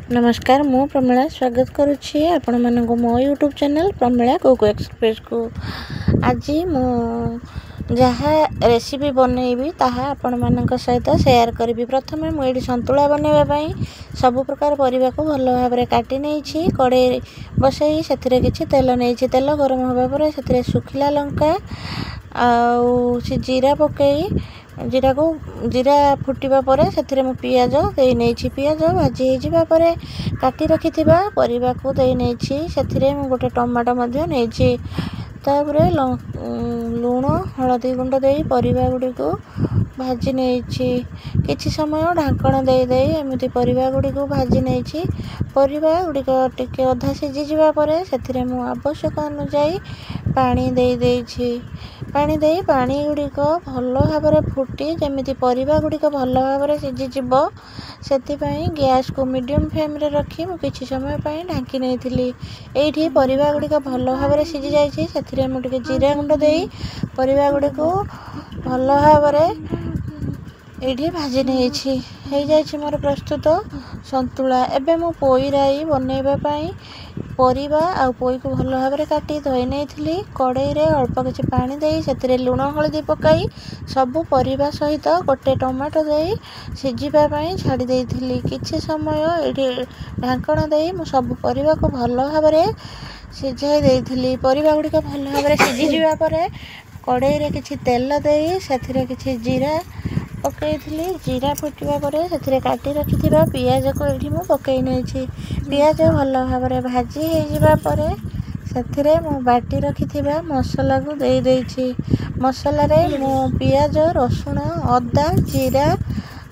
ନମସ୍କାର, ମୁଁ ପ୍ରମିଳା ସ୍ୱାଗତ କରୁଛି ଆପଣମାନଙ୍କୁ ମୋ ୟୁଟ୍ୟୁବ୍ ଚ୍ୟାନେଲ୍ ପ୍ରମିଳା କୁକ୍ ଏକ୍ସପ୍ରେସକୁ। ଆଜି ମୁଁ ଯାହା ରେସିପି ବନେଇବି, ତାହା ଆପଣମାନଙ୍କ ସହିତ ସେୟାର କରିବି। ପ୍ରଥମେ ମୁଁ ଏଇଠି ସନ୍ତୁଳା ବନେଇବା ପାଇଁ ସବୁ ପ୍ରକାର ପରିବାକୁ ଭଲ ଭାବରେ କାଟି ନେଇଛି। କଡ଼େଇ ବସେଇ ସେଥିରେ କିଛି ତେଲ ନେଇଛି। ତେଲ ଗରମ ହେବା ପରେ ସେଥିରେ ଶୁଖିଲା ଲଙ୍କା ଆଉ ସେ ଜିରା ପକାଇ, ଜିରାକୁ ଜିରା ଫୁଟିବା ପରେ ସେଥିରେ ମୁଁ ପିଆଜ ଦେଇ ନେଇଛି। ପିଆଜ ଭାଜି ହେଇଯିବା ପରେ କାଟି ରଖିଥିବା ପରିବାକୁ ଦେଇ ନେଇଛି। ସେଥିରେ ମୁଁ ଗୋଟେ ଟମାଟୋ ମଧ୍ୟ ନେଇଛି। ତାପରେ ଲୁଣ, ହଳଦୀ ଗୁଣ୍ଡ ଦେଇ ପରିବା ଗୁଡ଼ିକୁ ଭାଜି ନେଇଛି। କିଛି ସମୟ ଢାଙ୍କଣା ଦେଇ ଦେଇ ଏମିତି ପରିବା ଗୁଡ଼ିକୁ ଭାଜି ନେଇଛି। ପରିବା ଗୁଡ଼ିକ ଟିକେ ଅଧା ସିଝିଯିବା ପରେ ସେଥିରେ ମୁଁ ଆବଶ୍ୟକ ଅନୁଯାୟୀ ପାଣି ଦେଇ ଦେଇଛି। ପାଣି ଦେଇ ପାଣି ଗୁଡ଼ିକ ଭଲ ଭାବରେ ଫୁଟି ଯେମିତି ପରିବା ଗୁଡ଼ିକ ଭଲ ଭାବରେ ସିଝିଯିବ, ସେଥିପାଇଁ ଗ୍ୟାସ୍କୁ ମିଡ଼ିୟମ୍ ଫ୍ଲେମ୍ରେ ରଖି ମୁଁ କିଛି ସମୟ ପାଇଁ ଢାଙ୍କି ନେଇଥିଲି। ଏଇଠି ପରିବା ଗୁଡ଼ିକ ଭଲ ଭାବରେ ସିଝି ଯାଇଛି। ସେଥିରେ ମୁଁ ଟିକେ ଜିରା ଗୁଣ୍ଡ ଦେଇ ପରିବା ଗୁଡ଼ିକୁ ଭଲ ଭାବରେ ଏଇଠି ଭାଜି ନେଇଛି। ହେଇଯାଇଛି ମୋର ପ୍ରସ୍ତୁତ ସନ୍ତୁଳା। ଏବେ ମୁଁ ପୋଇ ରାଇ ବନେଇବା ପାଇଁ ପରିବା ଆଉ ପୋଇକୁ ଭଲ ଭାବରେ କାଟି ଧୋଇ ନେଇଥିଲି। କଡ଼େଇରେ ଅଳ୍ପ କିଛି ପାଣି ଦେଇ ସେଥିରେ ଲୁଣ, ହଳଦୀ ପକାଇ ସବୁ ପରିବା ସହିତ ଗୋଟେ ଟମାଟୋ ଦେଇ ସିଝିବା ପାଇଁ ଛାଡ଼ି ଦେଇଥିଲି। କିଛି ସମୟ ଏଇଠି ଢାଙ୍କଣା ଦେଇ ମୁଁ ସବୁ ପରିବାକୁ ଭଲ ଭାବରେ ସିଝାଇ ଦେଇଥିଲି। ପରିବା ଗୁଡ଼ିକ ଭଲ ଭାବରେ ସିଝିଯିବା ପରେ କଡ଼େଇରେ କିଛି ତେଲ ଦେଇ ସେଥିରେ କିଛି ଜିରା ପକାଇଥିଲି। ଜିରା ଫୁଟିବା ପରେ ସେଥିରେ କାଟି ରଖିଥିବା ପିଆଜକୁ ଏଇଠି ମୁଁ ପକାଇ ନେଇଛି। ପିଆଜ ଭଲ ଭାବରେ ଭାଜି ହେଇଯିବା ପରେ ସେଥିରେ ମୁଁ ବାଟି ରଖିଥିବା ମସଲାକୁ ଦେଇ ଦେଇଛି। ମସଲାରେ ମୁଁ ପିଆଜ, ରସୁଣ, ଅଦା, ଜିରା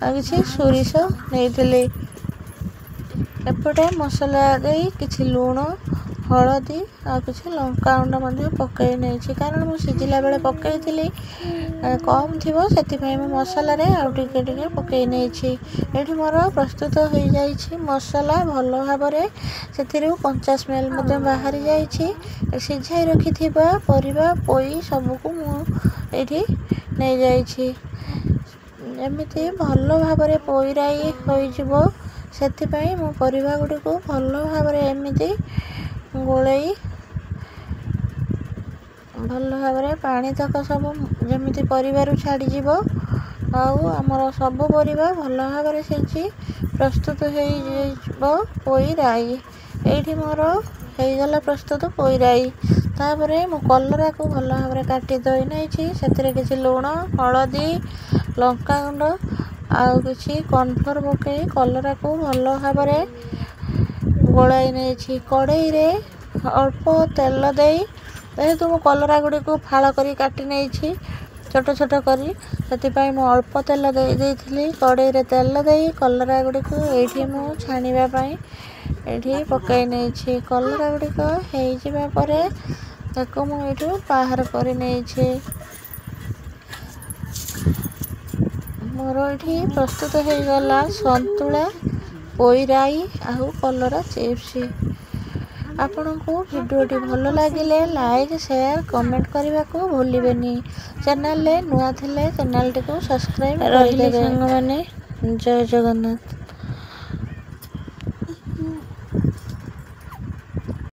ଆଉ କିଛି ସୋରିଷ ନେଇଥିଲି। ଏପଟେ ମସଲା ଦେଇ କିଛି ଲୁଣ, ହଳଦୀ ଆଉ କିଛି ଲଙ୍କା ଗୁଣ୍ଡ ମଧ୍ୟ ପକାଇ ନେଇଛି, କାରଣ ମୁଁ ସିଝିଲା ବେଳେ ପକାଇଥିଲି, କମ୍ ଥିବ, ସେଥିପାଇଁ ମୁଁ ମସଲାରେ ଆଉ ଟିକେ ଟିକେ ପକାଇ ନେଇଛି। ଏଇଠି ମୋର ପ୍ରସ୍ତୁତ ହୋଇଯାଇଛି ମସଲା। ଭଲ ଭାବରେ ସେଥିରୁ କଞ୍ଚା ସ୍ମେଲ୍ ମଧ୍ୟ ବାହାରି ଯାଇଛି। ସିଝାଇ ରଖିଥିବା ପରିବା, ପୋଇ ସବୁକୁ ମୁଁ ଏଇଠି ନେଇଯାଇଛି। ଏମିତି ଭଲ ଭାବରେ ପୋଇ ରାଇ ହୋଇଯିବ, ସେଥିପାଇଁ ମୁଁ ପରିବା ଗୁଡ଼ିକୁ ଭଲ ଭାବରେ ଏମିତି ଗୋଳେଇ ଭଲ ଭାବରେ ପାଣି ତକ ସବୁ ଯେମିତି ପରିବାରୁ ଛାଡ଼ିଯିବ ଆଉ ଆମର ସବୁ ପରିବା ଭଲ ଭାବରେ ସିଝି ପ୍ରସ୍ତୁତ ହେଇଯିବ ପୋଇ ରାଇ। ଏଇଠି ମୋର ହେଇଗଲା ପ୍ରସ୍ତୁତ ପୋଇ ରାଇ। ତାପରେ ମୁଁ କଲରାକୁ ଭଲ ଭାବରେ କାଟି ଧୋଇ ନେଇଛି। ସେଥିରେ କିଛି ଲୁଣ, ହଳଦୀ, ଲଙ୍କାଗୁଣ୍ଡ ଆଉ କିଛି କର୍ଣ୍ଣଫ୍ଲୋର୍ ପକାଇ କଲରାକୁ ଭଲ ଭାବରେ ଗୋଳାଇ ନେଇଛି। କଡ଼େଇରେ ଅଳ୍ପ ତେଲ ଦେଇ, ଯେହେତୁ ମୁଁ କଲରା ଗୁଡ଼ିକୁ ଫାଳ କରି କାଟି ନେଇଛି ଛୋଟ ଛୋଟ କରି, ସେଥିପାଇଁ ମୁଁ ଅଳ୍ପ ତେଲ ଦେଇ ଦେଇଥିଲି। କଡ଼େଇରେ ତେଲ ଦେଇ କଲରା ଗୁଡ଼ିକୁ ଏଇଠି ମୁଁ ଛାଣିବା ପାଇଁ ଏଇଠି ପକାଇ ନେଇଛି। କଲରା ଗୁଡ଼ିକ ହେଇଯିବା ପରେ ତାକୁ ମୁଁ ଏଇଠୁ ବାହାର କରି ନେଇଛି। ମୋର ଏଇଠି ପ୍ରସ୍ତୁତ ହେଇଗଲା ସନ୍ତୁଳା, ପୋଇ ରାଇ ଆଉ କଲରା ଚିପ୍ସ। ଆପଣଙ୍କୁ ଭିଡ଼ିଓଟି ଭଲ ଲାଗିଲେ ଲାଇକ୍, ସେୟାର, କମେଣ୍ଟ କରିବାକୁ ଭୁଲିବେନି। ଚ୍ୟାନେଲରେ ନୂଆ ଥିଲେ ଚ୍ୟାନେଲଟିକୁ ସବସ୍କ୍ରାଇବ୍ ରହିଲି କରିଦେବେ। ସାଙ୍ଗମାନେ, ଜୟ ଜଗନ୍ନାଥ।